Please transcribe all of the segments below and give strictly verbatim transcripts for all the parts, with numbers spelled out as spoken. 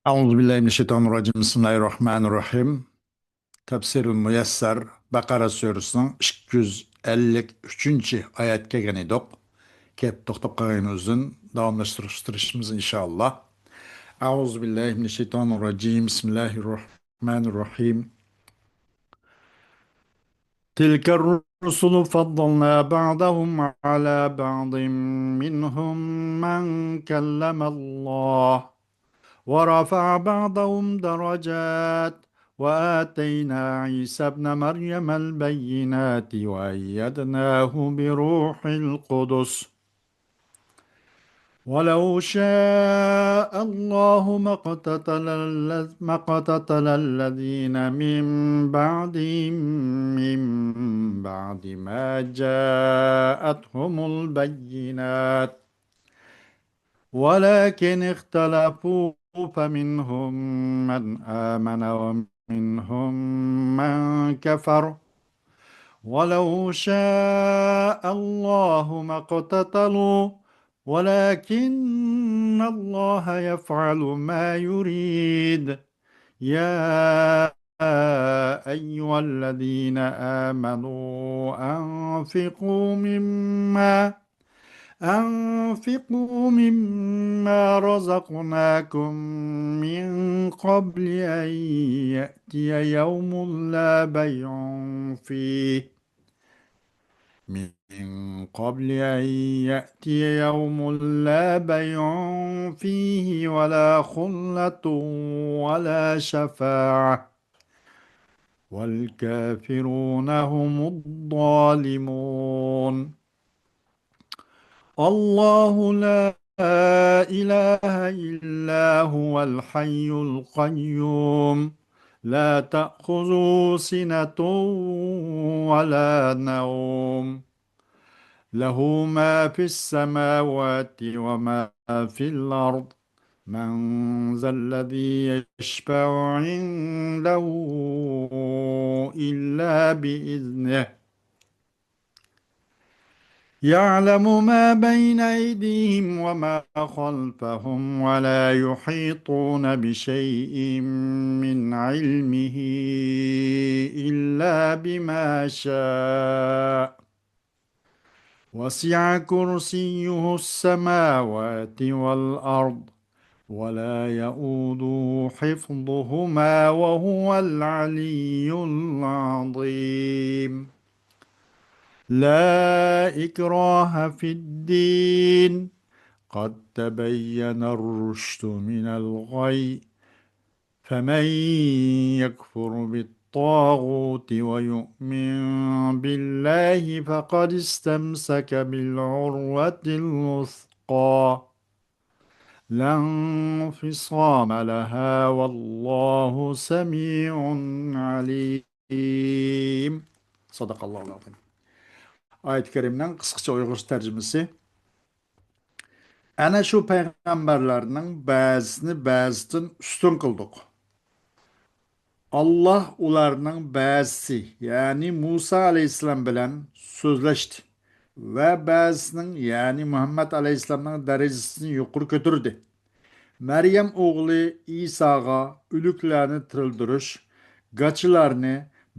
أعوذ بالله من الشيطان الرجيم. بسم الله الرحمن الرحيم. تەپسىرۇل مۇيەسسەر، بەقەرە سۈرىسىنىڭ ئىككى يۈز ئەللىك ئۈچىنچى ئايەتكە كەلگەن ئىدۇق. كەپ توختاپ قالغان ئۈزۈن داۋاملاشتۇرۇشىمىز ئىنشاللا. أعوذ بالله من الشيطان الرجيم. بسم الله الرحمن الرحيم. تلك الرسل فضلنا بعضهم على بعض منهم من كلم الله ورفع بعضهم درجات وآتينا عيسى ابن مريم البينات وأيدناه بروح القدس ولو شاء الله ما اقتتل الذ-، ما اقتتل الذين من بعدهم من بعد ما جاءتهم البينات ولكن اختلفوا فمنهم من آمن ومنهم من كفر ولو شاء الله ما اقتتلوا ولكن الله يفعل ما يريد. يا أيها الذين آمنوا أنفقوا مما أنفقوا مما رزقناكم من قبل أن يأتي يوم لا بيع فيه من قبل أن يأتي يوم لا بيع فيه ولا خلة ولا شفاعة والكافرون هم الظالمون. الله لا إله إلا هو الحي القيوم لا تأخذه سنة ولا نوم له ما في السماوات وما في الأرض من ذا الذي يشفع عنده إلا بإذنه يعلم ما بين أيديهم وما خلفهم ولا يحيطون بشيء من علمه إلا بما شاء وسع كرسيه السماوات والأرض ولا يئوده حفظهما وهو العلي العظيم. لا إكراه في الدين قد تبين الرشد من الغي فمن يكفر بالطاغوت ويؤمن بالله فقد استمسك بالعروة الوثقى لا انفصام لها والله سميع عليم. صدق الله العظيم. ئايەت كەرىمنىڭ قىسقىچە ئۇيغۇرچە تەرجىمىسى. ئەنە شۇ پەيغەمبەرلەرنىڭ بەزىسىنى بەزىسىدىن ئۈستۈن قىلدۇق. ئاللاھ ئۇلارنىڭ بەزىسى، يەنى مۇسا ئەلەيھىسسالام بىلەن سۆزلەشتى ۋە بەزىسىنىڭ، يەنى مۇھەممەد ئەلەيھىسسالامنىڭ دەرىجىسىنى يۇقىرى كۆتۈردى. مەريەم ئوغلى ئىساغا ئۆلۈكلەرنى تىرىلدۈرۈش، گاچىلارنى،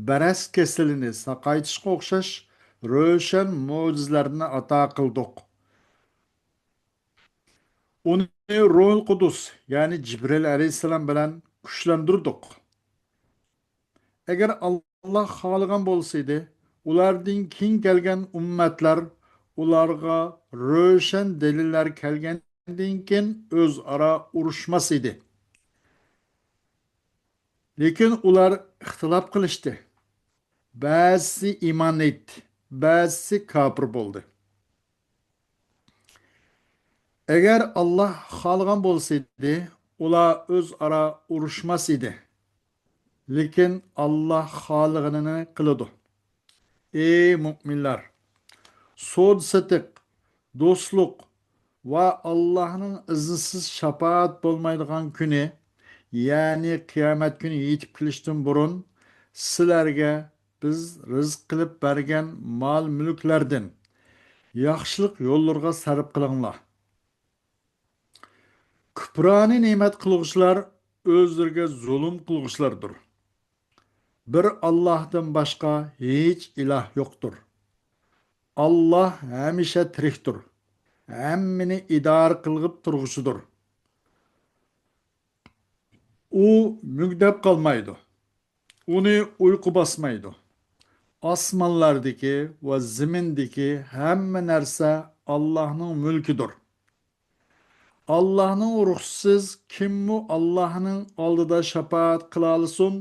بەرەس كېسىلىنى ساقايتىشقا ئوخشاش روشەن مۆجىزىلەرنى ئاتا قىلدۇق. ئۇنى روھۇل قۇدۇس، يەنى جىبرىئىل ئەلەيھىسسالام بىلەن كۈچلەندۈردۇق. ئەگەر ئاللاھ خالىغان بولسىدى، ئۇلاردىن كېيىن كەلگەن ئۈممەتلەر ئۇلارغا روشەن دەلىللەر كەلگەندىن كېيىن ئۆزئارا ئۇرۇشماس ئىدى. لېكىن ئۇلار ئىختىلاپ قىلىشتى. بەزىسى ئىمان ئېيتتى، بەزىسى كاپىر بولدى. ئەگەر ئاللاھ خالىغان بولسىدى، ئۇلار ئۆزئارا ئۇرۇشماس ئىدى. لېكىن ئاللاھ خالىغىنىنى قىلىدۇ. ئەي مۆمىنلەر! سودا-سېتىق، دوستلۇق ۋە ئاللاھنىڭ ئىزنىسىز شاپائەت بولمايدىغان كۈنى، يەنى قىيامەت كۈنى يېتىپ كېلىشتىن بۇرۇن، سىلەرگە بىز رىزىق قىلىپ بەرگەن مال-مۈلۈكلەردىن ياخشىلىق يوللىرىغا سەرپ قىلىڭلار. كۇپرانى نېمەت قىلغۇچىلار ئۆزلىرىگە زۇلۇم قىلغۇچىلاردۇر. بىر ئاللاھتىن باشقا ھېچ ئىلاھ يوقتۇر. ئاللاھ ھەمىشە تىرىكتۇر. ھەممىنى ئىدارە قىلغىپ تۇرغۇچىدۇر. ئۇ مۈگدەپ قالمايدۇ. ئۇنى ئۇيقۇ باسمايدۇ. ئاسمانلاردىكى ۋە زېمىندىكى ھەممە نەرسە ئاللاھنىڭ مۈلكىدۇر. ئاللاھنىڭ رۇخسىتىسىز كىممۇ ئاللاھنىڭ ئالدىدا شاپائەت قىلالىسۇن؟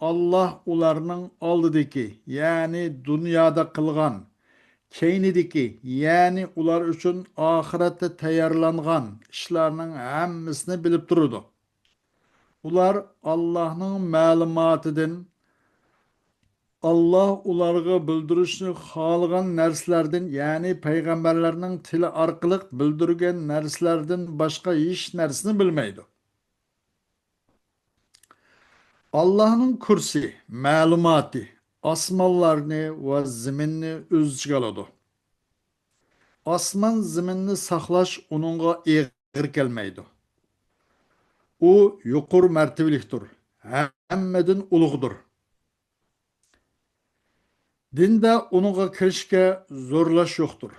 ئاللاھ ئۇلارنىڭ ئالدىدىكى، يەنى دۇنيادا قىلغان، كەينىدىكى، يەنى ئۇلار ئۈچۈن ئاخىرەتتە تەييارلانغان ئىشلارنىڭ ھەممىسىنى بىلىپ تۇرىدۇ. ئۇلار ئاللاھنىڭ مەلۇماتىدىن، ئاللاھ ئۇلارغا بىلدۈرۈشنى خالىغان نەرسىلەردىن، يەنى پەيغەمبەرلەرنىڭ تىلى ئارقىلىق بىلدۈرگەن نەرسىلەردىن باشقا ھېچ نەرسىنى بىلمەيدۇ. ئاللاھنىڭ كۇرسى، مەلۇماتى، ئاسمانلارنى ۋە زېمىننى ئۆز ئىچىگە ئالىدۇ. ئاسمان زېمىننى ساقلاش ئۇنىڭغا ئېغىر كەلمەيدۇ. ئۇ يۇقىرى مەرتىۋىلىكتۇر، ھەممىدىن ئۇلۇغدۇر. دىندا ئۇنىڭغا كىرىشكە زورلاش يوقتۇر.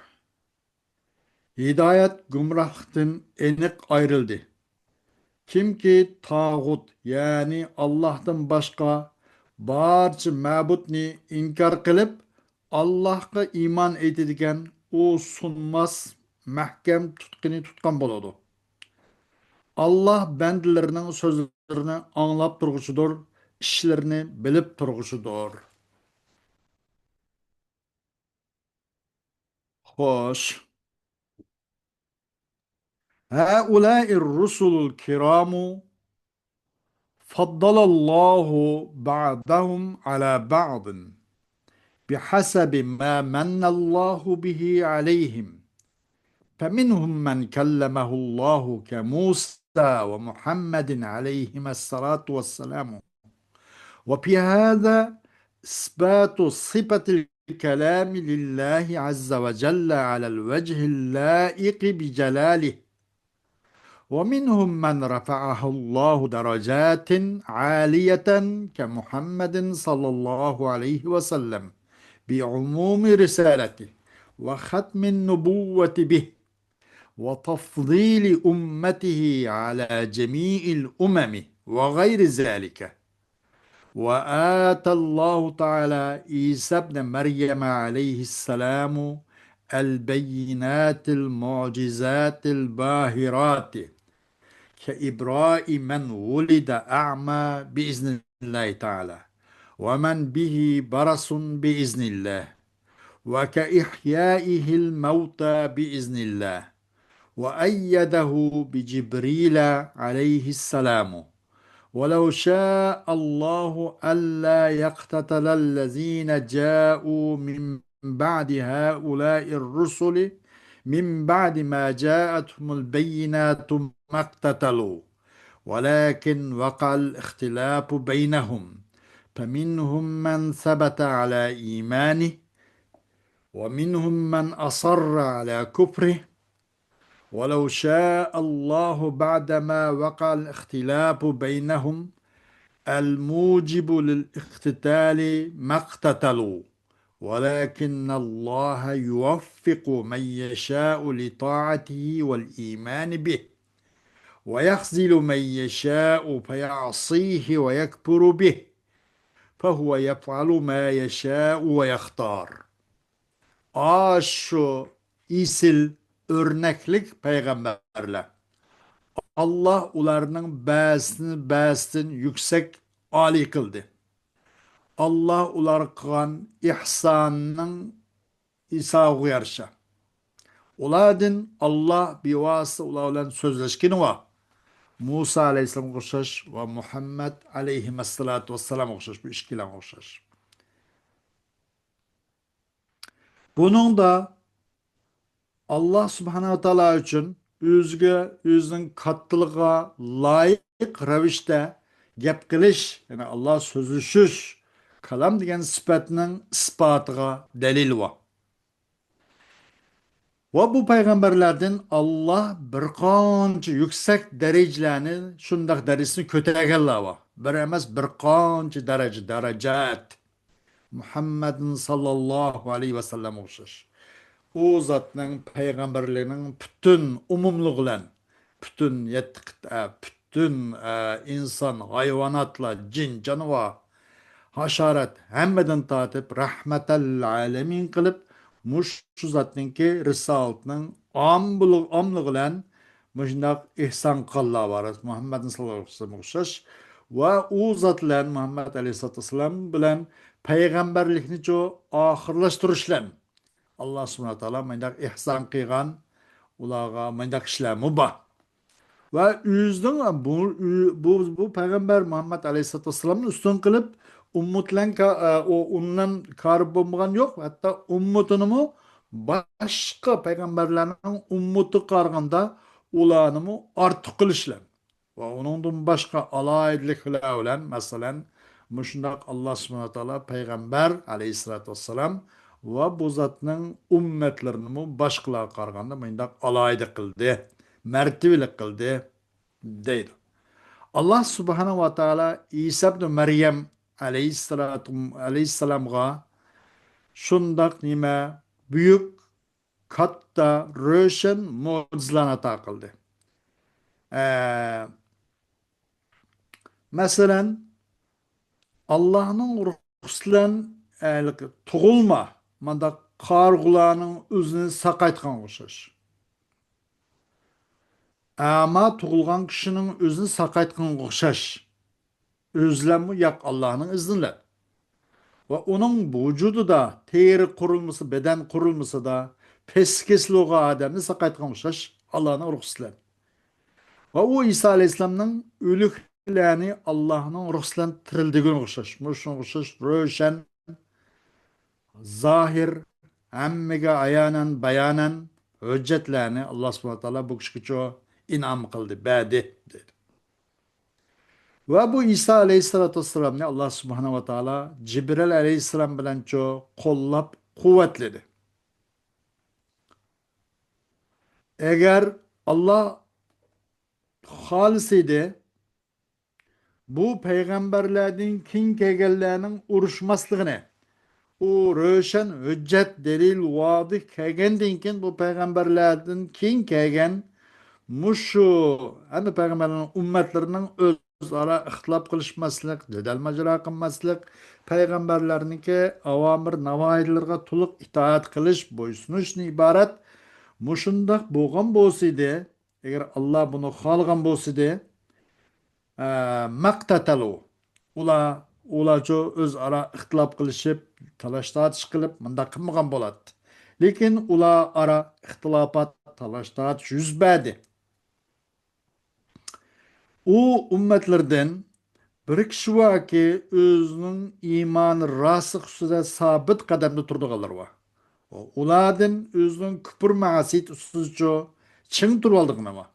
ھىدايەت گۇمراھلىقتىن ئېنىق ئايرىلدى. كىمكى تاغۇت، يەنى ئاللاھتىن باشقا بارچە مەبۇدنى ئىنكار قىلىپ، ئاللاھقا ئىمان ئېيتىدىكەن، ئۇ سۇنماس، مەھكەم تۇتقىنى تۇتقان بولىدۇ. ئاللاھ بەندىلىرىنىڭ سۆزلىرىنى ئاڭلاپ تۇرغۇچىدۇر، ئىشلىرىنى بىلىپ تۇرغۇچىدۇر. خوش. هؤلاء الرسل الكرام فضل الله بعضهم على بعض بحسب ما من الله به عليهم، فمنهم من كلمه الله كموسى ومحمد عليهما الصلاة والسلام، وفي هذا إثبات صفة الكلام لله عز وجل على الوجه اللائق بجلاله، ومنهم من رفعه الله درجات عالية كمحمد صلى الله عليه وسلم بعموم رسالته وختم النبوة به وتفضيل أمته على جميع الأمم وغير ذلك. وآتى الله تعالى عيسى ابن مريم عليه السلام البينات المعجزات الباهرات كإبراء من ولد أعمى بإذن الله تعالى، ومن به برص بإذن الله، وكإحيائه الموتى بإذن الله، وأيده بجبريل عليه السلام. ولو شاء الله ألا يقتتل الذين جاءوا من بعد هؤلاء الرسل من بعد ما جاءتهم البينات ما اقتتلوا، ولكن وقع الاختلاف بينهم، فمنهم من ثبت على إيمانه، ومنهم من أصر على كفره، ولو شاء الله بعدما وقع الاختلاف بينهم الموجب للاقتتال ما اقتتلوا، ولكن الله يوفق من يشاء لطاعته والإيمان به، ويخذل من يشاء فيعصيه ويكفر به، فهو يفعل ما يشاء ويختار. ئاشۇ ئېسىل ئۆرنەكلىك پەيغەمبەرلەر. ئاللاھ ئۇلارنىڭ بەزىسىنى بەزىسىدىن يۈكسەك، ئالىي قىلدى. ئاللاھ ئۇلارغا قىلغان ئېھسانىنىڭ ئىساغىغا يارىشا. ئۇلاردىن ئاللاھ بىۋاسىتە ئۇلار بىلەن سۆزلەشكىنى بار. مۇسا ئەلەيھىسسالامغا ئوخشاش ۋە مۇھەممەد ئەلەيھىمەسسالاتۇ ۋەسسالامغا ئوخشاش، بۇ ئىككىلەنگە ئوخشاش. بۇنىڭدا ئاللاھ سۇبھانەھۇ ۋە تائالا ئۈچۈن ئۆزىگە، ئۆزىنىڭ كاتتىلىقىغا لايىق رەۋىشتە گەپ قىلىش، يەنى ئاللاھ سۆزلىشىش، كالام دېگەن سۈپەتنىڭ ئىسپاتىغا دەلىل بار. ۋە بۇ پەيغەمبەرلەردىن ئاللا بىر قانچە يۈكسەك دەرىجىلەرنى، شۇنداق دەرىجىسىنى كۆتەرگەنلەر بار. بىر ئەمەس، بىر قانچە دەرىجە، دەرەجات. مۇھەممەدىن ساللاللاھۇ ئەلەيھى ۋەسەللەمگە ئوخشاش. ئۇ زاتنىڭ پەيغەمبەرلىكىنىڭ پۈتۈن ئومۇملۇقى بىلەن، پۈتۈن يەتتە قىتئە، پۈتۈن، ئە، ئىنسان، ھايۋاناتلار، جىن، جانىۋار، ھاشارات ھەممىدىن تارتىپ رەھمەتەل ئالەمىن قىلىپ، مۇشۇ زاتنىڭكى رىسالىتىنىڭ ئاملىقى بىلەن مۇشۇنداق ئېھسان قىلغانلار بار. مۇھەممەدنى ساللاللاھۇ ئەلەيھى ۋەسەللەمگە ئوخشاش ۋە ئۇ زات بىلەن، مۇھەممەد ئەلەيھىسسالاتۇ ۋەسسالام بىلەن پەيغەمبەرلىكنىچۇ ئاخىرلاشتۇرۇشلار. ئاللا سۇبھانەھۇ ۋە تائالا مۇنداق ئېھسان قىلغان، ئۇلارغا مۇنداق ئىشلارمۇ بار. ۋە ئۆزىنىڭ بۇ، بۇ، بۇ پەيغەمبەر مۇھەممەد ئەلەيھىسسالاتۇ ۋەسسالامنى ئۈستۈن قىلىپ، ئۈممىتىلەن كا-، ئۇ، ئۇنىڭ كارى بولمىغان يوق، ھەتتا ئۈممىتىنىمۇ باشقا پەيغەمبەرلەرنىڭ ئۈممىتىگە قارىغاندا ئۇلارنىمۇ ئارتۇق قىلىشلار. ۋە ئۇنىڭدىن باشقا ئالاھىدىلىكلەر بىلەن، مەسىلەن، مۇشۇنداق ئاللا سۇبھانەھۇ ۋە تائالا پەيغەمبەر ئەلەيھىسسالاتۇ ۋەسسالام ۋە بۇ زاتنىڭ ئۈممەتلىرىنىمۇ باشقىلارغا قارىغاندا مۇنداق ئالاھىدە قىلدى، مەرتىۋىلىك قىلدى دەيدۇ. ئاللا سۇبھانەھۇ ۋە تائالا ئىسا ئىبنى مەريەم ئەلەيھىسسالاتۇ، ئەلەيھىسسالامغا شۇنداق نېمە، بۈيۈك، كاتتا، روشەن مۆجىزىلەرنى ئاتا قىلدى. ئە، مەسىلەن، ئاللانىڭ رۇخسىتى بىلەن، ئە، تۇغۇلما، مانداق قارىغۇلارنىڭ ئۆزىنى ساقايتقانغا ئوخشاش. ئەما تۇغۇلغان كىشىنىڭ ئۆزىنى ساقايتقانغا ئوخشاش. ئۆزلەرمۇ ياق، ئاللانىڭ ئىزنى بىلەن. ۋە ئۇنىڭ ۋۇجۇدىدا، تېرە قۇرۇلمىسى، بەدەن قۇرۇلمىسىدا پەس كېسىلى بولغان ئادەمنى ساقايتقانغا ئوخشاش، ئاللانىڭ رۇخسىتى بىلەن. ۋە ئۇ ئىسا ئەلەيھىسسالامنىڭ ئۆلۈكلەرنى ئاللانىڭ رۇخسىتى بىلەن تىرىلدۈرگىنىگە ئوخشاش. مۇشۇنىڭغا ئوخشاش روشەن، زاھىر، ھەممىگە ئايانەن، بايانەن ھۆججەتلەرنى ئاللا سۇبھانەھۇ ۋە تائالا بۇ كىشىگىچۇ ئىنئام قىلدى، بەردى، دەيدۇ. ۋە بۇ ئىسا ئەلەيھىسسالاتۇ ۋەسسالامنى ئاللا سۇبھانەھۇ ۋە تائالا جىبرىل ئەلەيھىسسالام بىلەنچۇ قوللاپ قۇۋۋەتلىدى. ئەگەر ئاللا خالىسىدى، بۇ پەيغەمبەرلەردىن كېيىن كەلگەنلەرنىڭ ئۇرۇشماسلىقىنى، ئۇ روشەن ھۆججەت، دەلىل، ۋازىھ كەلگەندىن كېيىن، بۇ پەيغەمبەرلەردىن كېيىن كەلگەن مۇشۇ ھەممە پەيغەمبەرلەرنىڭ ئۈممەتلىرىنىڭ ئۆزئارا ئىختىلاپ قىلىشماسلىق، جېدەل ماجىرا قىلماسلىق، پەيغەمبەرلەرنىڭكى ئاۋامىر ناۋاھىلىرىغا تولۇق ئىتائەت قىلىش، بويسۇنۇشتىن ئىبارەت مۇشۇنداق بولغان بولسىدى، ئەگەر ئاللا بۇنى خالىغان بولسىدى، ئە، مەقتەتەلۇ. ئۇلار، ئۇلارچۇ ئۆزئارا ئىختىلاپ قىلىشىپ، تالاش تارتىش قىلىپ، مۇنداق قىلمىغان بولاتتى. لېكىن ئۇلار ئارا ئىختىلاپات، تالاش تارتىش يۈز بەردى. ئۇ ئۈممەتلىرىدىن بىر كىشى باركى، ئۆزىنىڭ ئىمانى راسىخ ئۈستىدە سابىت قەدەمدە تۇرىدىغانلار بار. ئۇلاردىن ئۆزىنىڭ كۈپۈر مەسىيەت ئۈستىدىچۇ چىڭ تۇرۇۋالىدىغىنى بار.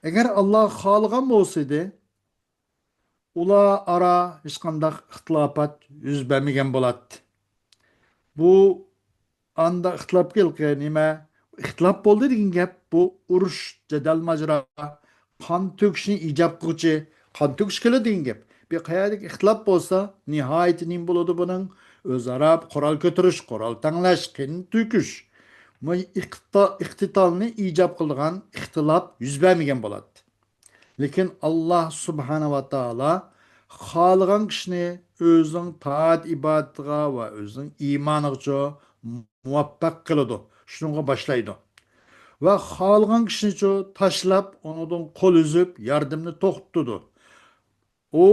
ئەگەر ئاللا خالىغان بولسىدى، ئۇلار ئارا ھېچقانداق ئىختىلاپات يۈز بەرمىگەن بولاتتى. بۇ ئاندا ئىختىلاپ كېلىپ، نېمە، ئىختىلاپ بولدى دېگەن گەپ، بۇ ئۇرۇش، جېدەل ماجىرا، قان تۆكۈشنى ئىجاب قىلغۇچى، قان تۆكۈش كېلىدۇ دېگەن گەپ. بىر قەيەردىكى ئىختىلاپ بولسا، نىھايىتى نېمە بولىدۇ بۇنىڭ؟ ئۆزئارا قورال كۆتۈرۈش، قورال تەڭلەش، قېنىن تۆكۈش. بۇ ئىقتىتا-، ئىقتىتالنى ئىجاب قىلىدىغان ئىختىلاپ يۈز بەرمىگەن بولاتتى. لېكىن ئاللا سۇبھانە ۋە تائالا خالىغان كىشىنى ئۆزىنىڭ تائەت ئىبادىتىغا ۋە ئۆزىنىڭ ئىمانىغىچۇ مۇۋەپپەق قىلىدۇ، شۇنىڭغا باشلايدۇ. ۋە خالىغان كىشىنىچۇ تاشلاپ، ئۇنىڭدىن قول ئۈزۈپ، ياردىمىنى توختىتىدۇ. ئۇ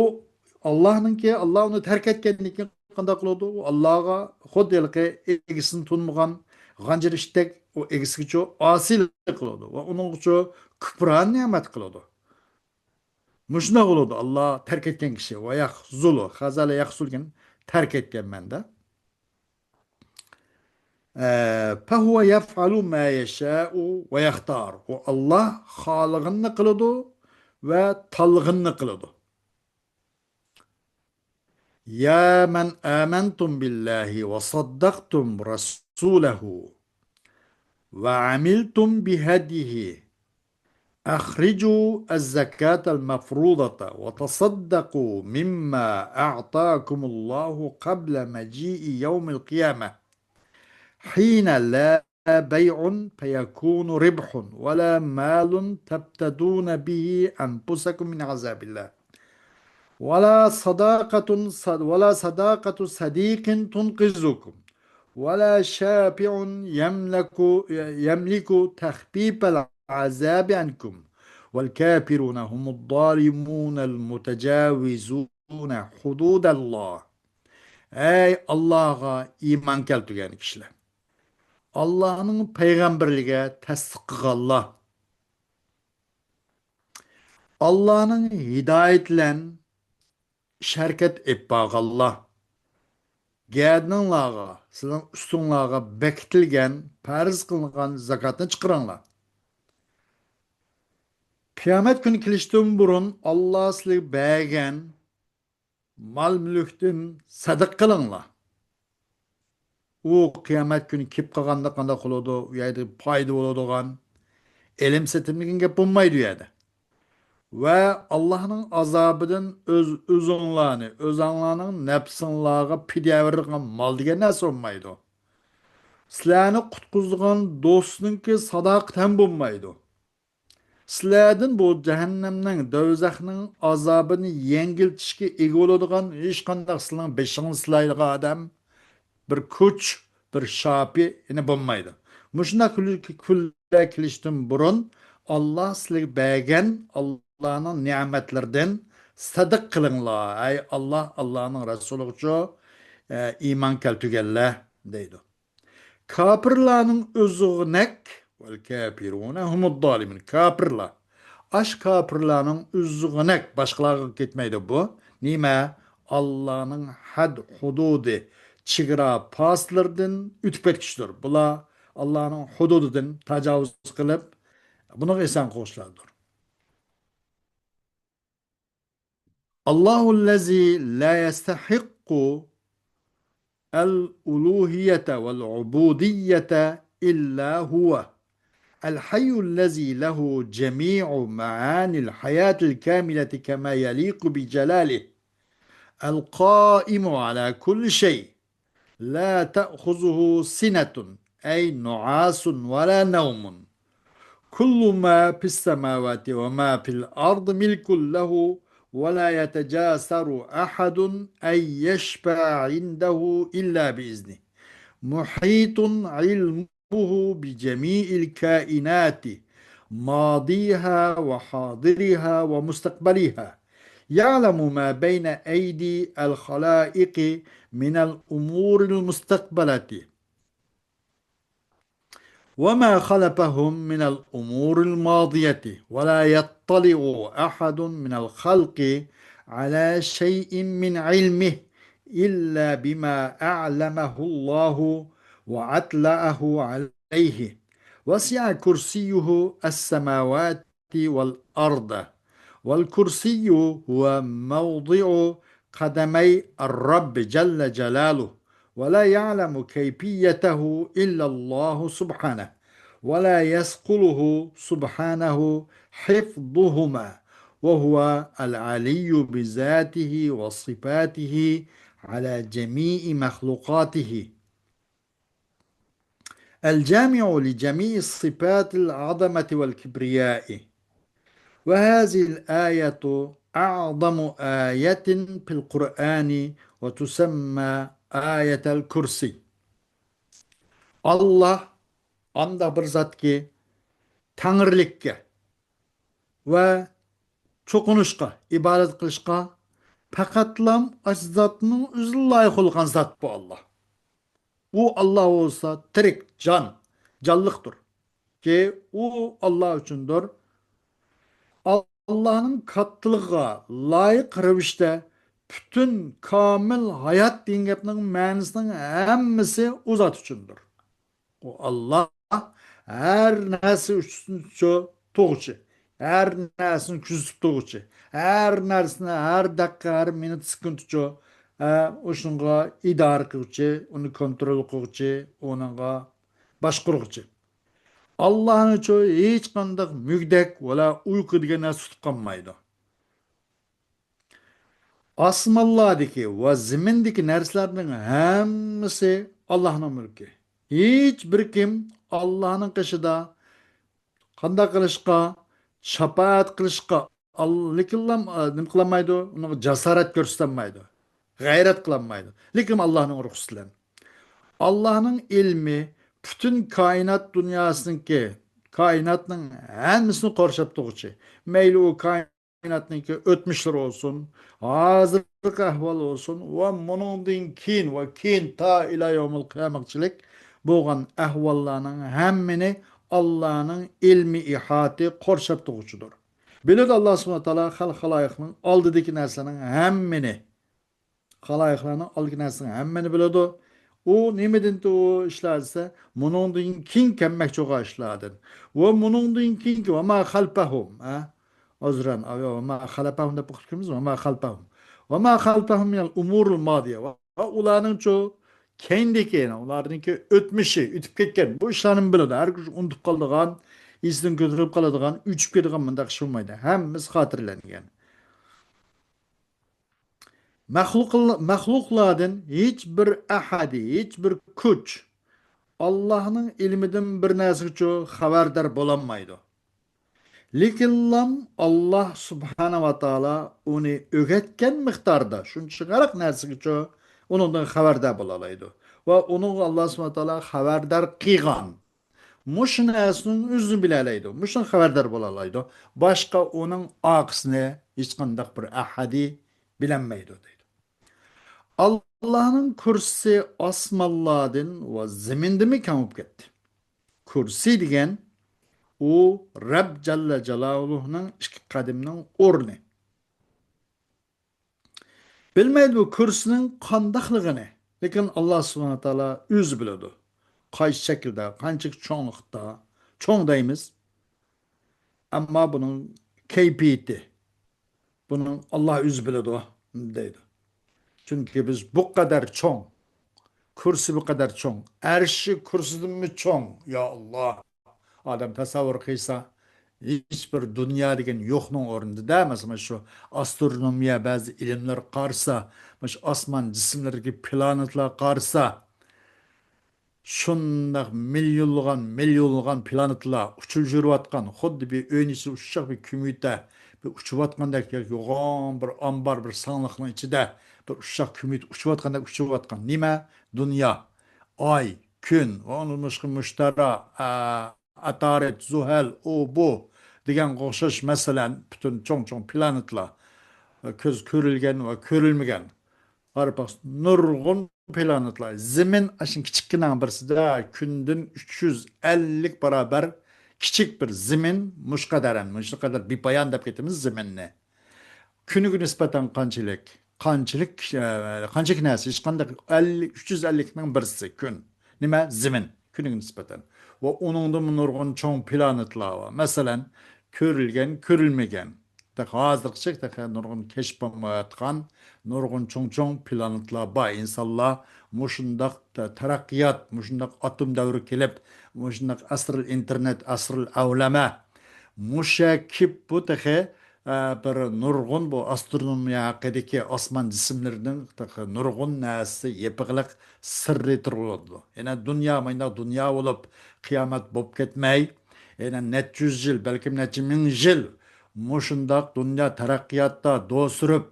ئاللانىڭكى، ئاللا ئۇنى تەرك ئەتكەندىن كېيىن قانداق قىلىدۇ؟ ئۇ ئاللاغا خۇددى ھېلىقى ئىگىسىنى تونۇمىغان غانجىر ئىتتەك ئۇ ئىگىسىگىچۇ ئاسىيلىق قىلىدۇ ۋە ئۇنىڭغىچۇ كۇپران نېمەت قىلىدۇ. مۇشۇنداق بولىدۇ، ئاللا تەرك ئەتكەن كىشى. ۋە يەخزۇلۇ، خەزەلە يەخزۇل دېگەن تەرك ئەتكەن مەنىدە. ئە، فەھۇۋە يەفئەلۇ مە يەشائۇ ۋە يەختار. ئۇ ئاللا خالىغىنىنى قىلىدۇ ۋە تاللىغىنىنى قىلىدۇ. يا مەن ئامەنتۇم بىللاھى ۋە سەددەقتۇم رەسۇلەھۇ. وعملتم بهديه، أخرجوا الزكاة المفروضة وتصدقوا مما أعطاكم الله قبل مجيء يوم القيامة، حين لا بيع فيكون ربح ولا مال تفتدون به أنفسكم من عذاب الله، ولا صدقة صد-، ولا صدقة صديق تنقذكم، ولا شافع يملك، يملك تخفيف العذاب عنكم، والكافرون هم الظالمون المتجاوزون حدود الله. ئەي ئاللاغا ئىمان كەلتۈرگەن كىشىلەر! ئاللانىڭ پەيغەمبىرلىكىگە تەستىق قىلغانلار! ئاللانىڭ ھىدايىتى بىلەن ئىش ھەرىكەت ئېلىپ بارغانلار، گەدىنىڭلارغا، سىلەرنىڭ ئۈستۈڭلارغا بېكىتىلگەن، پەرز قىلىنغان زاكاتنى چىقىرىڭلار. قىيامەت كۈنى كېلىشتىن بۇرۇن ئاللا سىلەرگە بەرگەن مال-مۈلۈكتىن سەدىقە قىلىڭلار. ئۇ قىيامەت كۈنى كېلىپ قالغاندا قانداق بولىدۇ؟ ئۇ يەردە پايدا بولىدىغان، ئېلىم-سېتىم دېگەن گەپ بولمايدۇ ئۇ يەردە. ۋە ئاللانىڭ ئازابىدىن ئۆز، ئۆزۈڭلارنى، ئۆزۈڭلارنىڭ نەپسىڭلارغا پىدىيە بېرىدىغان مال دېگەن نەرسە بولمايدۇ. سىلەرنى قۇتقۇزىدىغان دوستنىڭكى ساداقىتى ھەم بولمايدۇ. سىلەردىن بۇ جەھەننەمنىڭ، دوزاخنىڭ ئازابىنى يەڭگىلتىشكە ئىگە بولىدىغان ھېچقانداق سىلەرنىڭ بېشىڭىزنى سىلايدىغان ئادەم، بىر كۈچ، بىر شاپىئىنى بولمايدۇ. مۇشۇنداق كۈل-، كۈنلەر كېلىشتىن بۇرۇن ئاللا سىلەرگە بەرگەن ئاللانىڭ نېمەتلىرىدىن سەدىقە قىلىڭلار. ئەي ئاللا، ئاللانىڭ رەسۇلىغىچۇ، ئە، ئىمان كەلتۈرگەنلەر دەيدۇ. كاپىرلارنىڭ ئۆزىغىنەك، والكافرون هم الظالمون. كاپىرلار. ئاش كاپىرلارنىڭ ئۆزىغىنەك، باشقىلارغا كەتمەيدۇ بۇ. نېمە؟ ئاللانىڭ ھەد ھۇدۇدى، چېگرا پاسلىرىدىن ئۆتۈپ كەتكۈچىدۇر. بۇلار ئاللانىڭ ھۇدۇدىدىن تاجاۋۇز قىلىپ، بۇنىڭغا ئېسەن قوشلاردۇر. الله الذي لا يستحق الألوهية والعبودية إلا هو، الحي الذي له جميع معاني الحياة الكاملة كما يليق بجلاله، القائم على كل شيء، لا تأخذه سنة، أي نعاس، ولا نوم، كل ما في السماوات وما في الأرض ملك له، ولا يتجاسر أحد أن يشفع عنده إلا بإذنه، محيط علمه بجميع الكائنات، ماضيها وحاضرها ومستقبلها، يعلم ما بين أيدي الخلائق من الأمور المستقبلة، وما خلفهم من الأمور الماضية، ولا يطلع أحد من الخلق على شيء من علمه إلا بما أعلمه الله وأطلعه عليه، وسع كرسيه السماوات والأرض، والكرسي هو موضع قدمي الرب جل جلاله، ولا يعلم كيفيته إلا الله سبحانه، ولا يثقله سبحانه حفظهما، وهو العلي بذاته وصفاته على جميع مخلوقاته، الجامع لجميع صفات العظمة والكبرياء. وهذه الآية أعظم آية في القرآن وتسمى آية الكرسي. ئاللا ئانداق بىر زاتكى، تەڭرىلىككە ۋە چوقۇنۇشقا، ئىبادەت قىلىشقا پەقەتلام ئاشۇ زاتنىڭ ئۆزى لايىق بولغان زات بۇ ئاللا. ئۇ ئاللا بولسا تىرىك، جان، جانلىقتۇر. كى ئۇ ئاللا ئۈچۈندۇر. ئاللانىڭ كاتتىلىقىغا لايىق رەۋىشتە پۈتۈن كامىل ھايات دېگەن گەپنىڭ مەنىسىنىڭ ھەممىسى ئۇ زات ئۈچۈندۇر. ئۇ ئاللا ھەر نەرسە ئۈستۈن تۇرغۇچى، ھەر نەرسىنى كۆزىتىپ تۇرغۇچى، ھەر نەرسىنى ھەر دەقىقە، ھەر مىنۇت، سېكۇنتچۇ، ئە، ئۇشۇنىڭغا ئىدارە قىلغۇچى، ئۇنى كونترول قىلغۇچى، ئۇنىڭغا باشقۇرغۇچى. ئاللاھنىچۇ ھېچقانداق مۈگدەك ۋەلا ئۇيقۇ دېگەن نەرسە تۇتۇپ قالمايدۇ. ئاسمانلاردىكى ۋە زېمىندىكى نەرسىلەرنىڭ ھەممىسى ئاللاھنىڭ مۈلكى. ھېچ بىر كىم ئاللاھنىڭ قېشىدا قانداق قىلىشقا، شاپائەت قىلىشقا، ئال-، لېكىنلا، ئا، نېمە قىلالمايدۇ؟ ئۇنىڭغا جاسارەت كۆرسىتەلمەيدۇ، غەيرەت قىلالمايدۇ. لېكىن ئاللاھنىڭ رۇخسىتى بىلەن. ئاللاھنىڭ ئىلمى پۈتۈن كائىنات دۇنياسىنىڭكى، كائىناتنىڭ ھەممىسىنى قورشاپ تۇرغۇچى. مەيلى ئۇ كائىناتنىڭكى ئۆتمۈشلىرى بولسۇن، ھازىرقى ئەھۋال بولسۇن ۋە مۇنىڭدىن كېيىن ۋە كېيىن تا ئىلا يەۋمىل قىيامەتچىلىك بولغان ئەھۋاللارنىڭ ھەممىنى ئاللاھنىڭ ئىلمى ئىھاتى قورشاپ تۇرغۇچىدۇر. بىلىدۇ ئاللا سۇبھانەھۇ ۋە تائالا خەلق خالايىقنىڭ ئالدىدىكى نەرسىلەرنىڭ ھەممىنى، خالايىقلارنىڭ ئالدىدىكى نەرسىلەرنىڭ ھەممىنى بىلىدۇ. ئۇ نېمىدىن ئۇ ئىشلار دېسە، مۇنىڭدىن كېيىن كەلمەكچى بولغان ئىشلاردىن. ۋە مۇنىڭدىن كېيىنكى، ۋە ما خەلپەھۇم، ھە؟ ئۇزرەن، ئاۋۇ ۋە ما خەلپەھۇم دەپ ئوقۇپ كېتىمىز، ۋە ما خەلپەھۇم. ۋە ما خەلپەھۇم مىنەل ئۇمۇرىل مادىيە. ۋە ئۇلارنىڭچۇ كەينىدىكى، يەنى ئۇلارنىڭكى ئۆتمۈشى، ئۆتۈپ كەتكەن بۇ ئىشلارنى بىلىدۇ. ھەرگىز ئۇنتۇپ قالىدىغان، ئېسىدىن كۆتۈرۈلۈپ قالىدىغان، ئۆچۈپ كېتىدىغان مۇنداق ئىش بولمايدۇ. ھەممىسى خاتىرىلەنگەن. مەخلۇق-، مەخلۇقلاردىن ھېچ بىر ئەھەدى، ھېچ بىر كۈچ ئاللاھنىڭ ئىلمىدىن بىر نەرسىگىچۇ خەۋەردار بولالمايدۇ. لېكىنلام ئاللاھ سۇبھانە ۋە تائالا ئۇنى ئۆگەتكەن مىقداردا شۇنچىغىراق نەرسىگىچۇ ئۇنىڭدىن خەۋەردار بولالايدۇ. ۋە ئۇنىڭغا ئاللاھ سۇبھانە ۋە تائالا خەۋەردار قىلغان مۇشۇ نەرسىنىڭ ئۆزىنى بىلەلەيدۇ، مۇشۇنىڭ خەۋەردار بولالايدۇ. باشقا ئۇنىڭ ئارقىسىنى ھېچقانداق بىر ئەھەدى بىلەلمەيدۇ دەيدۇ. ئاللاھنىڭ كۇرسىسى ئاسمانلاردىن ۋە زېمىندىنمۇ كەڭ بولۇپ كەتتى. كۇرسى دېگەن ئۇ رەب جەللە جالالۇھنىڭ ئىككى قەدىمىنىڭ ئورنى. بىلمەيدۇ بۇ كۇرسىنىڭ قانداقلىقىنى. لېكىن ئاللا سۇبھانە تائالا ئۆزى بىلىدۇ. قايسى شەكىلدە، قانچىلىك چوڭلۇقتا، چوڭ دەيمىز. ئەمما بۇنىڭ كەيپىيىتى، بۇنىڭ ئاللا ئۆزى بىلىدۇ دەيدۇ. چۈنكى بىز بۇ قەدەر چوڭ، كۇرسى بۇ قەدەر چوڭ، ئەرشى كۇرسىدىنمۇ چوڭ، يا ئاللا. ئادەم تەسەۋۋۇر قىلسا، ھېچ بىر دۇنيا دېگەن يوقنىڭ ئورنىدا، مەسىلەن، شۇ ئاسترونومىيە بەزى ئىلىملەر قارىسا، مۇشۇ ئاسمان جىسىملىرىدىكى پلانېتلار قارىسا، شۇنداق مىليونلىغان، مىليونلىغان پلانېتلار ئۇچۇپ يۈرۈۋاتقان، خۇددى بىر ئۆينىڭ ئىچىدە ئۇششاق بىر كۆمۈتە، بىر ئۇچۇۋاتقاندەك ياكى يوغان بىر ئامبار، بىر ساڭلىقنىڭ ئىچىدە بىر ئۇششاق كۆمۈتە ئۇچۇۋاتقاندەك ئۇچۇۋاتقان نېمە؟ دۇنيا، ئاي، كۈن ۋە ئۇنىڭدىن باشقا مۇشتەرى، ئە، ئاتارىد، زۇھەل، ئۇ، بۇ دېگەنگە ئوخشاش، مەسىلەن، پۈتۈن چوڭ-چوڭ پلانېتلار، كۆز كۆرۈلگەن ۋە كۆرۈلمىگەن، قاراپ باقسا، نۇرغۇن پلانېتلار. زېمىن ئاشۇ كىچىككىنە بىرسىدە، كۈندىن ئۈچ يۈز ئەللىك باراۋەر كىچىك بىر زېمىن، مۇشۇ قەدەر، مۇشۇ قەدەر بىپايان دەپ كېتىمىز زېمىننى. كۈنىگە نىسبەتەن قانچىلىك؟ قانچىلىك، ئە، قانچىلىك نەرسە؟ ھېچقانداق. ئەللىك، ئۈچ يۈز ئەللىكنىڭ بىرسى كۈن. نېمە؟ زېمىن. كۈنىگە نىسبەتەن. ۋە ئۇنىڭدىمۇ نۇرغۇن چوڭ پلانېتلار بار. مەسىلەن، كۆرۈلگەن، كۆرۈلمىگەن. تېخى ھازىرغىچە تېخى نۇرغۇن كەشىپ بولمايۋاتقان نۇرغۇن چوڭ-چوڭ پلانېتلار بار. ئىنسانلار مۇشۇنداق تە-، تەرەققىيات، مۇشۇنداق ئاتوم دەۋرى كېلىپ، مۇشۇنداق ئەسرىل ئىنتېرنېت، ئەسرىل ئەۋلەمە، مۇشە كېلىپ بۇ تېخى ئە، بىر نۇرغۇن بۇ ئاسترونومىيە ھەققىدىكى ئاسمان جىسىملىرىنىڭ تېخى نۇرغۇن نەرسىسى يېپىقلىق سىرى تۇرۇلىدۇ. يەنە دۇنيا مانداق دۇنيا بولۇپ، قىيامەت بولۇپ كەتمەي، يەنە نەچچە يۈز يىل، بەلكىم نەچچە مىڭ يىل مۇشۇنداق دۇنيا تەرەققىياتتا دوسۇرۇپ،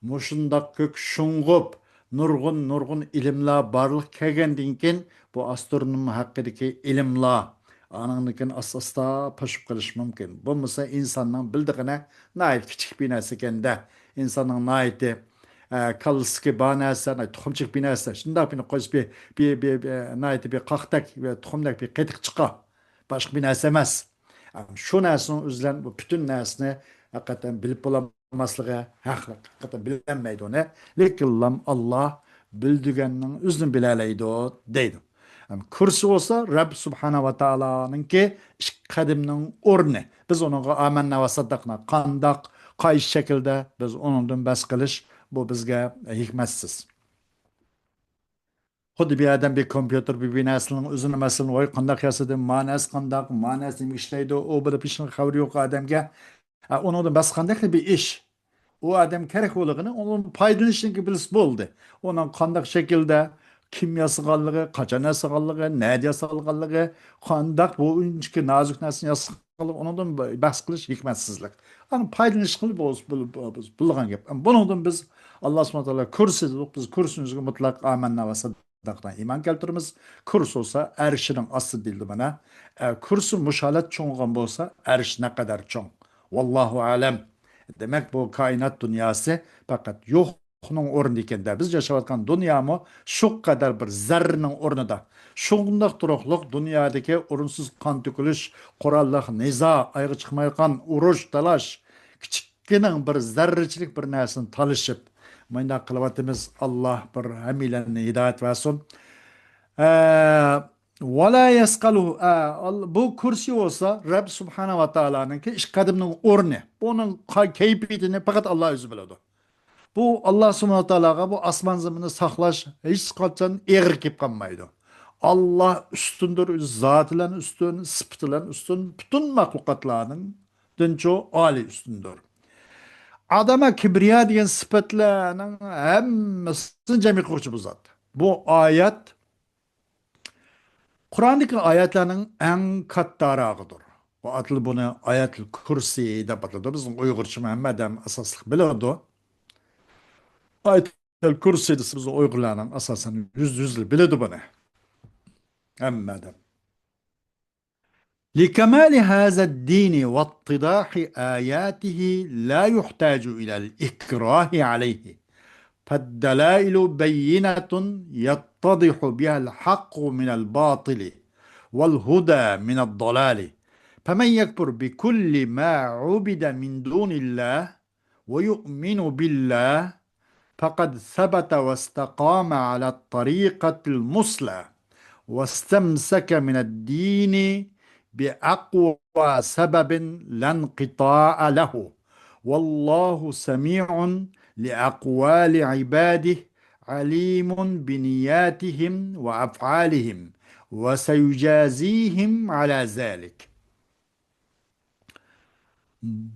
مۇشۇنداق كۆك شۇڭغۇپ، نۇرغۇن، نۇرغۇن ئىلىملار بارلىققا كەلگەندىن كېيىن، بۇ ئاسترونوم ھەققىدىكى ئىلىملار ئانىڭدىن كېيىن ئاستا-ئاستا پاشىپ قېلىشى مۇمكىن. بولمىسا ئىنساننىڭ بىلىدىغىنى ناھايىتى كىچىك بىر نەرسە ئىكەن-دە. ئىنساننىڭ ناھايىتى، ئە، كاللىسىدىكى بار نەرسە، ناھايىتى تۇخۇمچىلىك بىر نەرسە. شۇنداق بىر قويسا بىر، بىر، بىر، بىر، ناھايىتى بىر قاقتەك، بىر تۇخۇمدەك بىر قېتىق چىقار. باشقا بىر نەرسە ئەمەس. شۇ نەرسىنىڭ ئۆزى بىلەن بۇ پۈتۈن نەرسىنى ھەقىقەتەن بىلىپ بولالماسلىقى ھەقلىق. ھەقىقەتەن بىلەلمەيدۇ ئۇنى. لېكىنلام ئاللا بىلىدىغاننىڭ ئۆزىنى بىلەلەيدۇ دەيدۇ. ھەم كۇرسى بولسا رەب سۇبھانە ۋە تائالانىڭكى ئىككى قەدىمىنىڭ ئورنى. بىز ئۇنىڭغا ئامەننا ۋە سەددەقنا قانداق، قايسى شەكىلدە بىز ئۇنىڭدىن بەس قىلىش، بۇ بىزگە ھېكمەتسىز. خۇددى بىر ئادەم بىر كومپيۇتېر، بىر، بىر نەرسىنىڭ ئۆزىنى، مەسىلەن، ۋاي، قانداق ياسىدىم، ما نەرسە قانداق، ما نەرسە نېمە ئىشلەيدۇ، ئۇ بۇ دەپ ھېچنېمە خەۋىرى يوق ئادەمگە، ئە، ئۇنىڭدىن باشقا قانداقلا بىر ئىش. ئۇ ئادەم كېرەك بولغىنى، ئۇنىڭ پايدىلىنىشنى بىلسە بولدى. ئۇنىڭ قانداق شەكىلدە، كىم ياسىغانلىقى، قاچان ياسىغانلىقى، نەدە ياسالغانلىقى، قانداق بۇ ئىنچىكە نازۇك نەرسىنى ياسىغانلىقى، ئۇنىڭدىن بەھس قىلىش ھېكمەتسىزلىك. ئەمما پايدىلىنىشقىلا بولسا، بول-، بول-، بولىدىغان گەپ. ئەمما بۇنىڭدىن بىز، ئاللا سۇبھانەھۇ ۋە تائالا كۇرسى دېدۇق، بىز كۇرسىمىزگە مۇتلەق ئامەننا ۋە سەددەقنا ئىمان كەلتۈرىمىز. كۇرسى بولسا ئەرشىنىڭ ئاستىدا دېيىلدى مانا. ئە، كۇرسى مۇشۇ ھالەت چوڭىغان بولسا، ئەرش نەقەدەر چوڭ؟ ۋاللاھۇ ئەلەم. دېمەك، بۇ كائىنات دۇنياسى پەقەت يوقنىڭ ئورنىدا ئىكەن-دە. بىز ياشاۋاتقان دۇنيامۇ شۇ قەدەر بىر زەررىنىڭ ئورنىدا. شۇنداق تۇرۇقلۇق دۇنيادىكى ئورۇنسىز قان تۆكۈلۈش، قوراللىق نىزا، ئايىغى چىقمايدىغان ئۇرۇش، تالاش، كىچىككىنە بىر زەررىچىلىك بىر نەرسىنى تالىشىپ، مۇنداق قىلىۋاتىمىز. ئاللا بىر ھەممىيلەننى ھىدايەت بەرسۇن. ئە، ۋەلا يەسقەلۇھۇ. ئە، ئال-، بۇ كۇرسى بولسا رەب سۇبھانە ۋە تائالانىڭكى ئىككى قەدىمىنىڭ ئورنى. بۇنىڭ قا-، كەيپىيىتىنى پەقەت ئاللا ئۆزى بىلىدۇ. بۇ ئاللا سۇبھانە ۋە تائالاغا بۇ ئاسمان زېمىننى ساقلاش ھېچقاچان ئېغىر كېلىپ قالمايدۇ. ئاللا ئۈستۈندۇر، ئۆز زاتى بىلەن ئۈستۈن، سۈپىتى بىلەن ئۈستۈن، پۈتۈن مەخلۇقاتلارنىڭدىنچۇ ئالىي ئۈستۈندۇر. ئادەمە كىبرىيا دېگەن سۈپەتلەرنىڭ ھەممىسىنى جەم قىلغۇچى بۇ زات. بۇ ئايەت قۇراندىكى ئايەتلەرنىڭ ئەڭ كاتتاراقىدۇر. بۇ ئاتىلى بۇنى ئايەتىل كۇرسى دەپ ئاتىلىدۇ. بىزنىڭ ئۇيغۇرچىمۇ ھەممە ئادەم ئاساسلىق بىلىدۇ. ئايەتىل كۇرسى دېسە، بىز ئۇيغۇرلارنىڭ ئاساسەن يۈز، يۈزلى بىلىدۇ بۇنى. ھەممە ئادەم. لكمال هذا الدين واتضاح آياته لا يحتاج إلى الإكراه عليه، فالدلائل بينة يتضح بها الحق من الباطل والهدى من الضلال، فمن يكفر بكل ما عبد من دون الله ويؤمن بالله فقد ثبت واستقام على الطريقة المثلى واستمسك من الدين بأقوى سبب لا انقطاع له، والله سميع لأقوال عباده عليم بنياتهم وأفعالهم وسيجازيهم على ذلك.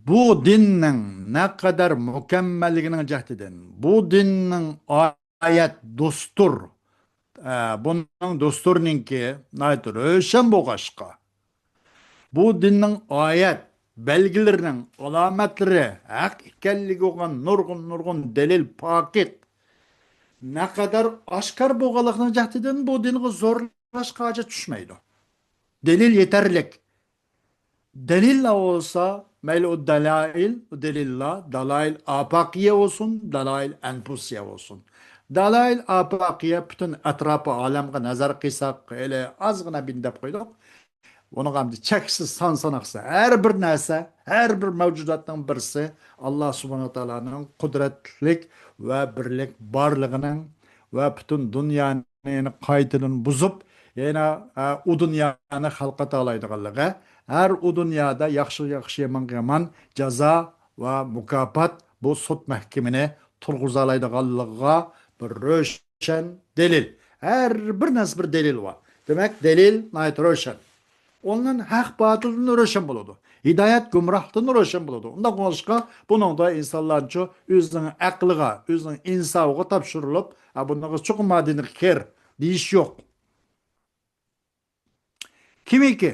بۇ دىننىڭ نەقەدەر مۇكەممەللىكىنىڭ جەھىتىدىن، بۇ دىننىڭ ئايەت، دوستۇر، ئە، بۇنىڭ دوستۇرنىڭكى ناھايىتى روشەن بولغاچقا، بۇ دىننىڭ ئايەت، بەلگىلىرىنىڭ ئالامەتلىرى ھەق ئىكەنلىكى بولغان نۇرغۇن، نۇرغۇن دەلىل، پاكىت نەقەدەر ئاشكارا بولغانلىقىنىڭ جەھىتىدىن بۇ دىنغا زورلاشقا ھاجەت چۈشمەيدۇ. دەلىل يېتەرلىك. دەلىللار بولسا، مەيلى ئۇ دالايىل، ئۇ دەلىللار، دالايىل ئاپاقىيە بولسۇن، دالايىل ئەنپۇسىيە بولسۇن. دالايىل ئاپاقىيە پۈتۈن ئەتراپى ئالەمگە نەزەر قىلساق، ھېلى ئازغىنا بىنى دەپ قويدۇق. ئۇنىڭغا ئەمدى چەكسىز سان ساناقسىز ھەر بىر نەرسە، ھەر بىر مەۋجۇداتنىڭ بىرسى ئاللا سۇبھانەھۇ ۋە تائالانىڭ قۇدرەتلىك ۋە بىرلىك بارلىقىنىڭ ۋە پۈتۈن دۇنيانى قايتىدىن بۇزۇپ، يەنە، ئە، ئۇ دۇنيانى خەلق قىلالايدىغانلىقى، ھەر ئۇ دۇنيادا ياخشىغا ياخشى، يامانغا يامان جازا ۋە مۇكاپات بۇ سوت مەھكىمىنى تۇرغۇزالايدىغانلىقىغا بىر روشەن دەلىل. ھەر بىر نەرسە بىر دەلىل بار. دېمەك، دەلىل ناھايىتى روشەن. ئۇنىڭ ھەق باتىلدىن روشەن بولىدۇ. ھىدايەت گۇمراھلىقتىن روشەن بولىدۇ. ئۇنداق بولغاچقا، بۇنىڭدا ئىنسانلارچۇ ئۆزىنىڭ ئەقلىگە، ئۆزىنىڭ ئىنساپىغا تاپشۇرۇلۇپ، «ھە، بۇنىڭغا چوقۇم ما دىنغا كىر» دېيىش يوق. كىمكى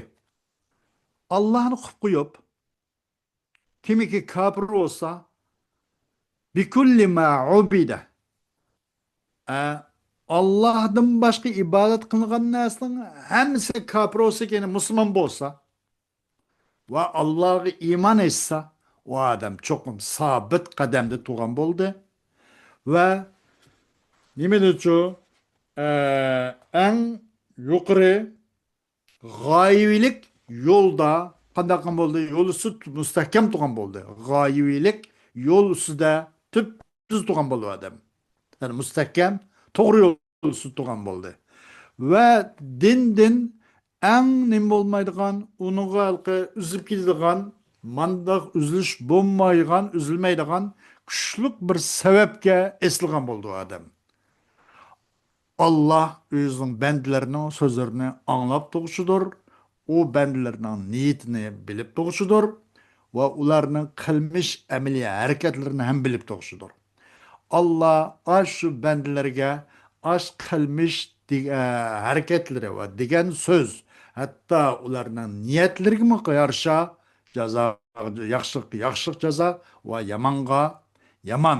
ئاللانى قويۇپ قويۇپ، كىمكى كاپىر بولسا، بىكۇللى ما ئۇبىدە. ئە، ئاللاھتىن باشقا ئىبادەت قىلىنغان نەرسىنىڭ ھەممىسىگە كاپىر بولسا، يەنى مۇسۇلمان بولسا ۋە ئاللاھقا ئىمان ئېيتسا، ئۇ ئادەم چوقۇم سابىت قەدەمدە تۇرغان بولدى. ۋە نېمە دېدىچۇ؟ ئە، ئەڭ يۇقىرى غايىۋىلىك يولدا قانداق قىلغان بولدى؟ يول ئۈستىدە مۇستەھكەم تۇرغان بولدى. غايىۋىلىك يول ئۈستىدە تۈپتۈز تۇرغان بولدى ئادەم. يەنى مۇستەھكەم، توغرا يول ئۈستىدە تۇرغان بولدى. ۋە دىندىن ئەڭ نېمە بولمايدىغان، ئۇنىڭغا ھېلىقى ئۈزۈلۈپ كېتىدىغان، مانداق ئۈزۈلۈش بولمايدىغان، ئۈزۈلمەيدىغان كۈچلۈك بىر سەۋەبكە ئېسىلغان بولدى ئۇ ئادەم. ئاللا ئۆزىنىڭ بەندىلىرىنىڭ سۆزلىرىنى ئاڭلاپ تۇغۇشىدۇر، ئۇ بەندىلىرىنىڭ نىيىتىنى بىلىپ تۇغۇشىدۇر ۋە ئۇلارنىڭ قىلمىش ئەمەلىي ھەرىكەتلىرىنى ھەم بىلىپ تۇغۇشىدۇر. ئاللا ئاشۇ بەندىلەرگە ئاش قىلمىش دېگ-، ئە، ھەرىكەتلىرى ۋە دېگەن سۆز، ھەتتا ئۇلارنىڭ نىيەتلىرىگىمۇ يارىشا جازا، ياخشىلىققا ياخشىلىق جازا ۋە يامانغا يامان،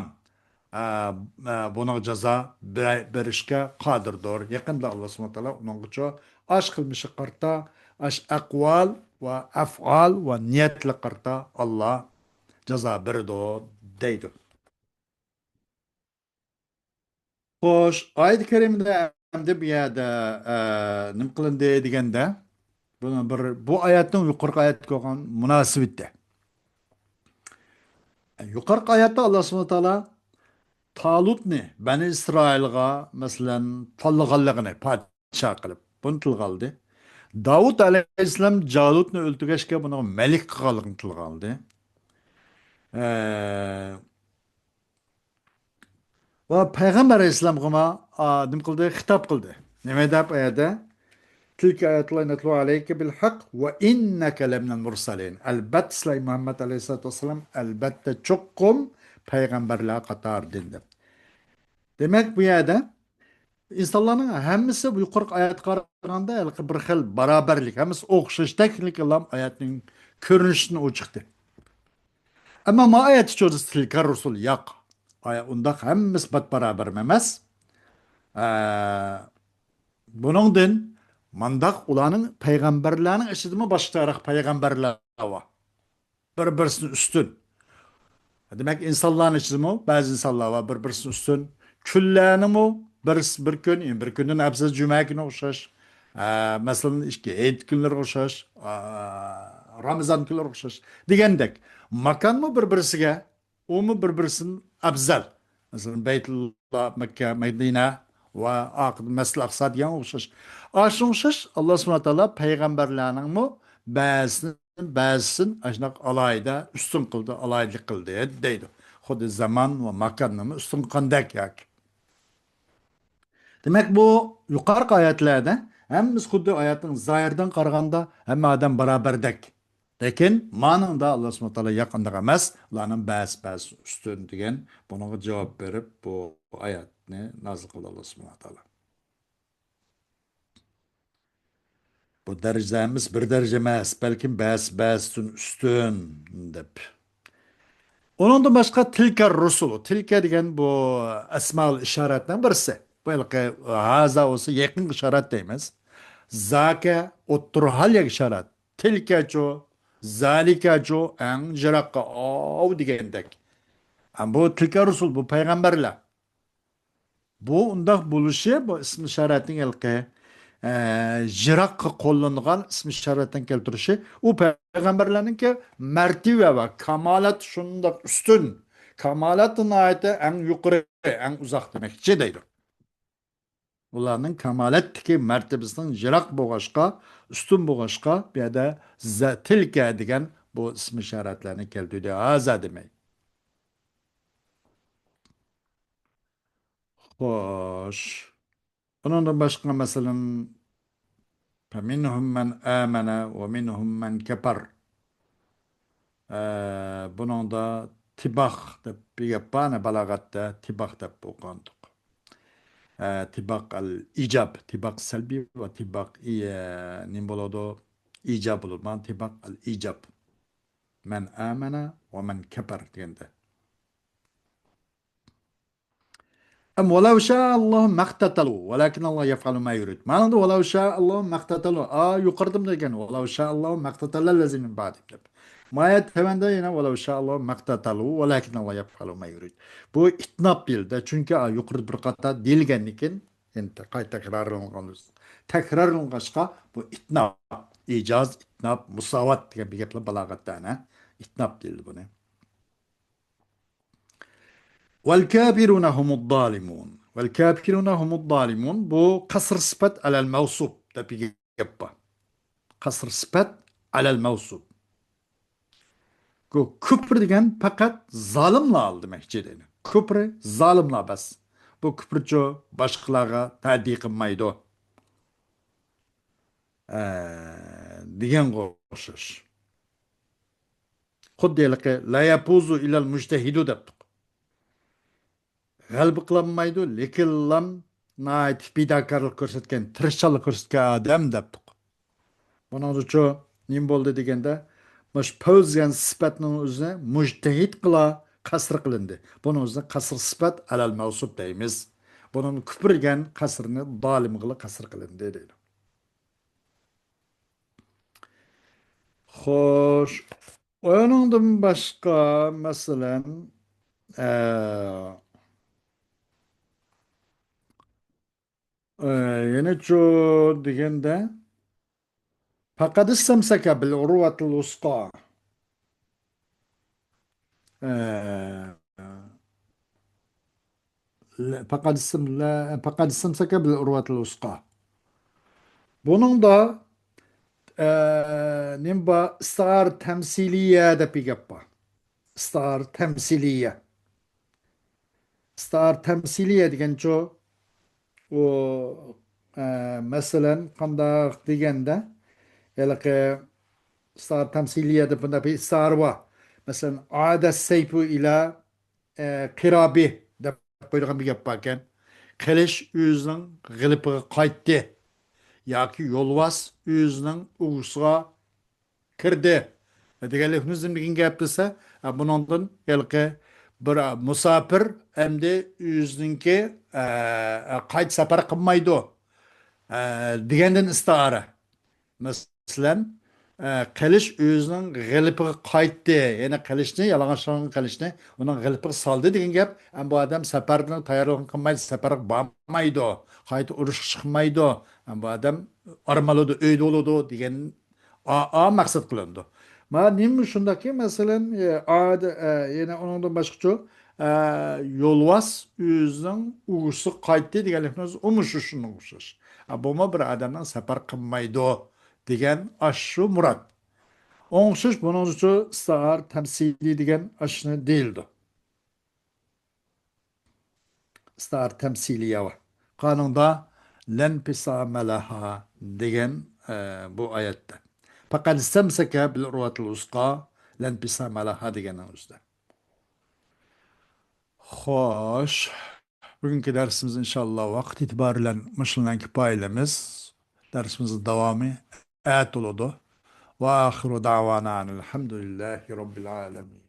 ئە، ئە، بۇنىڭغا جازا بېرە-، بېرىشكە قادىردۇر. يېقىندا ئاللا سۇبھانەھۇ ۋە تائالا ئۇنىڭغىچۇ ئاش قىلمىشىغا قارىتا، ئاش ئەقۋال ۋە ئەفئال ۋە نىيەتلىك قارىتا ئاللا جازا بېرىدۇ دەيدۇ. خوش، ئايەت كەرىمىدە ئەمدى بۇ يەردە، ئە، نېمە قىلىندى دېگەندە، بۇنى بىر، بۇ ئايەتنىڭ يۇقىرىقى ئايەتكە بولغان مۇناسىۋىتى. يۇقىرىقى ئايەتتە ئاللا سۇبھانەھۇ ۋە تائالا تالۇتنى بەنى ئىسرائىلغا، مەسىلەن، تاللىغانلىقىنى پادىشاھ قىلىپ، بۇنى تىلغا ئالدى. داۋۇت ئەلەيھىسسالام جالۇتنى ئۆلتۈرگەچكە، بۇنىڭغا مەلىك قىلغانلىقىنى تىلغا ئالدى. ئە، ۋە پەيغەمبەر ئەلەيھىسسالامغىمۇ، ئا، نېمە قىلدى؟ خىتاب قىلدى. نېمە دەپ ئۇ يەردە؟ تىلكە ئايەتۇللاھى نەتلۇھا ئەلەيكە بىل ھەق ۋە ئىننەكە لەمىنەل مۇرسەلىن. ئەلبەتتە سىلەر مۇھەممەد ئەلەيھىسسالاتۇ ۋەسسالام، ئەلبەتتە چوقۇم پەيغەمبەرلەر قاتارىدىن دەپ. دېمەك، بۇ يەردە ئىنسانلارنىڭ ھەممىسى بۇ يۇقىرىقى ئايەتكە قارىغاندا ھېلىقى بىر خىل باراۋەرلىك، ھەممىسى ئوخشاشتەكلىك ئىلام ئايەتنىڭ كۆرۈنۈشىدىن ئۇ چىقتى. ئەمما ما ئايەت ئىچىدە تىلكە رۇسۇل ياق. ئايە، ئۇنداق ھەممىسى بات باراۋەر ئەمەس. ئە، بۇنىڭدىن مانداق ئۇلارنىڭ پەيغەمبەرلەرنىڭ ئىچىدىمۇ باشقا پەيغەمبەرلەر بار. بىر-بىرسىدىن ئۈستۈن. دېمەك، ئىنسانلارنىڭ ئىچىدىمۇ بەزى ئىنسانلار بار، بىر-بىرسىدىن ئۈستۈن. كۈنلەرنىمۇ بىرسى بىر كۈن، بىر كۈندىن ئەپزەل جۈمە كۈنى ئوخشاش. ئە، مەسىلەن، ئىككى ھېيت كۈنلىرى ئوخشاش، ئە، رامىزان كۈنلىرى ئوخشاش. دېگەندەك، ماكانمۇ بىر-بىرسىگە، ئۇمۇ بىر-بىرسىدىن ئەپزەل. مەسىلەن، بەيتۇللا، مەككە، مەدىنە ۋە ئاخىرىدا مەسجىدىل ئەقسا دېگەن ئوخشاش. ئاشۇنىڭغا ئوخشاش، ئاللا سۇبھانەھۇ ۋە تائالا پەيغەمبەرلەرنىڭمۇ بەزىسىنى بەزىسىدىن ئاشۇنداق ئالاھىدە ئۈستۈن قىلدى، ئالاھىدىلىك قىلدى دەيدۇ. خۇددى زامان ۋە ماكاننىمۇ ئۈستۈن قىلغاندەك ياكى. دېمەك، بۇ يۇقىرىقى ئايەتلەردە ھەممىسى خۇددى ئايەتنىڭ زاھىرىدىن قارىغاندا ھەممە ئادەم باراۋەردەك. لېكىن مانىڭدا ئاللا سۇبھانەھۇ ۋە تائالا ياق، ئانداق ئەمەس. ئۇلارنىڭ بەزىسى بەزىسى ئۈستۈن دېگەن بۇنىڭغا جاۋاب بېرىپ بۇ ئايەتنى نازىل قىلدى ئاللا سۇبھانەھۇ ۋە تائالا. بۇ دەرىجىدە ئەمەس، بىر دەرىجە ئەمەس، بەلكىم بەس، بەستىن ئۈستۈن دەپ. ئۇنىڭدىن باشقا تىلكە رۇسۇل، تىلكە دېگەن بۇ ئەسمائۇل ئىشارەتنىڭ بىرسى. بۇ ھېلىقى ھازا بولسا يېقىنغا ئىشارەت دەيمىز. زاكە ئوتتۇرا ھالەتكە ئىشارەت. تىلكەچۇ، زالىكەچۇ ئەڭ يىراققا، ئاۋۇ دېگەندەك. ھەم بۇ تىلكە رۇسۇل، بۇ پەيغەمبەرلەر. بۇ ئۇنداق بولۇشى، بۇ ئىسمى ئىشارەتنىڭ ھېلىقى، ئە، يىراققا قوللىنىدىغان ئىسمى ئىشارەتنىڭ كەلتۈرۈشى، ئۇ پەيغەمبەرلەرنىڭكى مەرتىۋە ۋە كامالەت شۇنداق ئۈستۈن، كامالەت ناھايىتى ئەڭ يۇقىرى، ئەڭ ئۇزاق دېمەكچى دەيدۇ. ئۇلارنىڭ كامالەتتىكى مەرتىۋىسىنىڭ يىراق بولغاچقا، ئۈستۈن بولغاچقا، بۇ يەردە زە-، تىلكە دېگەن بۇ ئىسمى ئىشارەتلەرنى كەلتۈردى. ھازا دېمەي. خوش. ئۇنىڭدىن باشقا، مەسىلەن، فَمِنْهُمْ مَنْ آمَنَ وَمِنْهُمْ مَنْ كَفَرَ. ئە، بۇنىڭدا تىباق دەپ بىر گەپ بار، ئەنە بالاغەتتە تىباق دەپ ئوقۇغانتۇق. ئە، تىباق ئەل ئىجاب، تىباق سەلبىي ۋە تىباق ئى-، ئە، نېمە بولىدۇ؟ ئىجاب بولىدۇ. مانا تىباق ئەل ئىجاب. مەن ئامەنە ۋە مەن كەپەر دېگەندە. ئەم، ولو شاء الله ما اقتتلوا ولكن الله يفعل ما يريد. مانىڭدا ولو شاء الله ما اقتتلوا. ئا، يۇقىرىدىمۇ دېگەن، ولو شاء الله ما اقتتل الذين من بعدهم دەپ. مايا تەۋەندە يەنە ولو شاء الله ما اقتتلوا ولكن الله يفعل ما يريد. بۇ ئىتناب دېيىلدى. چۈنكى، ئا، يۇقىرىدا بىر قاتار دېيىلگەندىن كېيىن، يەنە قايتا تەكرارلانغان، تەكرارلانغاچقا، بۇ ئىتناب، ئىجاز، ئىتناب، مۇساۋات دېگەن بىر گەپلەر بالاغەتتە، ئەنە، ئىتناب دېيىلدى بۇنى. والكافرون هم الظالمون. والكافرون هم الظالمون. بۇ قەسر سۈپەت ئەلەل مەۋسۇپ دەپ بىر گەپ بار. قەسر سۈپەت ئەلەل مەۋسۇپ. بۇ كۇپر دېگەن پەقەت زالىملار دېمەكچى دەيدۇ. كۇپر زالىملار بەس. بۇ كۇپرچۇ باشقىلارغا تەدىي قىلمايدۇ. ئە، دېگەنگە ئوخشاش. خۇددى ھېلىقى لا يەپۇزۇ ئىللەل مۇجتەھىدۇ دەپتۇق. غەلىبە قىلالمايدۇ، لېكىنلا ناھايىتى پىداكارلىق كۆرسەتكەن، تىرىشچانلىق كۆرسەتكەن ئادەم دەپتۇق. بۇنىڭدىچۇ نېمە بولدى دېگەندە، مۇشۇ پەۋز دېگەن سۈپەتنىڭ ئۆزىنى مۇجتەھىدقىلا قەسر قىلىندى. بۇنىڭ ئۆزىنى قەسر سۈپەت ئەلەل مەۋسۇپ دەيمىز. بۇنىڭ كۇپر دېگەن قەسرنى دالىمغىلا قەسر قىلىندى دەيدۇ. خوش، ئۇنىڭدىن باشقا، مەسىلەن، ئە، ئە، يەنىچۇ دېگەندە، پەقەد ئىستەمسەكە بىل ئۇرۋەتىل ۋۇسقا. ئە، لە-، پەقەد ئىستەم-، لە-، پەقەد ئىستەمسەكە بىل ئۇرۋەتىل ۋۇسقا. بۇنىڭدا، ئە، نېمە بار؟ ئىستىئارە تەمسىلىيە دەپ بىر گەپ بار. ئىستىئارە تەمسىلىيە. ئىستىئارە تەمسىلىيە دېگەنچۇ، ئۇ، ئە، مەسىلەن، قانداق دېگەندە، ھېلىقى ئىستىئارە تەمسىلىيە دەپ بۇنداق بىر ئىستىئارە بار. مەسىلەن، ئادە سەيپۇ ئىلە، ئە، قىرابى دەپ قويىدىغان بىر گەپ باركەن. قىلىچ ئۆزىنىڭ غىلىپىغا قايتتى ياكى يولۋاس ئۆزىنىڭ ئۇۋىسىغا كىردى دېگەنلىكنى نېمە دېگەن گەپ دېسە، ئە، بۇنىڭدىن ھېلىقى بىر، ئە، مۇساپىر ئەمدى ئۆزىنىڭكى، ئە، ئە، قايتا سەپەر قىلمايدۇ، ئە، دېگەندىن ئىستىئارە. مەسىلەن، ئە، قىلىچ ئۆزىنىڭ غىلىپىغا قايتتى. يەنى قىلىچنى، يالىڭاچلانغان قىلىچنى ئۇنىڭ غىلىپىغا سالدى دېگەن گەپ. ئەمما بۇ ئادەم سەپەردىن تەييارلىق قىلمايدۇ، سەپەرگە بارمايدۇ، قايتا ئۇرۇشقا چىقمايدۇ. ئەمما بۇ ئادەم ئارام ئالىدۇ، ئۆيدە بولىدۇ دېگەن ئا، ئا مەقسەت قىلىنىدۇ. مانا نېمە شۇنداككى، مەسىلەن، ئە، ئادە-، ئە، يەنە ئۇنىڭدىن باشقىچۇ، ئە، يولۋاس ئۆزىنىڭ ئۇۋىسىغا قايتتى دېگەنلىكنىڭ ئۆزى ئۇمۇ شۇ، شۇنىڭغا ئوخشاش. ئە، بۇمۇ بىر ئادەمنىڭ سەپەر قىلمايدۇ دېگەن ئاشۇ مۇراد. ئوڭشىش بۇنىڭغىچۇ ئىستىئارە تەمسىلىي دېگەن ئاشۇنى دېيىلىدۇ. ئىستىئارە تەمسىلىيە بار. قانۇندا لەنپىسامەلەھا دېگەن، ئە، بۇ ئايەتتە. پەقەد ئىستەمسەكە بىل ئۇرۋەتىل ۋۇسقا لەنپىسامەلەھا دېگەننىڭ ئۆزىدە. خوش. بۈگۈنكى دەرسىمىز ئىنشاللا ۋاقىت ئېتىبارى بىلەن مۇشۇنىڭ كۇپايىلىمىز. دەرسىمىزنىڭ داۋامى ئەتە بولىدۇ. ۋە ئاخىرۇ دەۋانا ئەنىل ھەمدۇلىللاھى رەببىل ئالەمىن.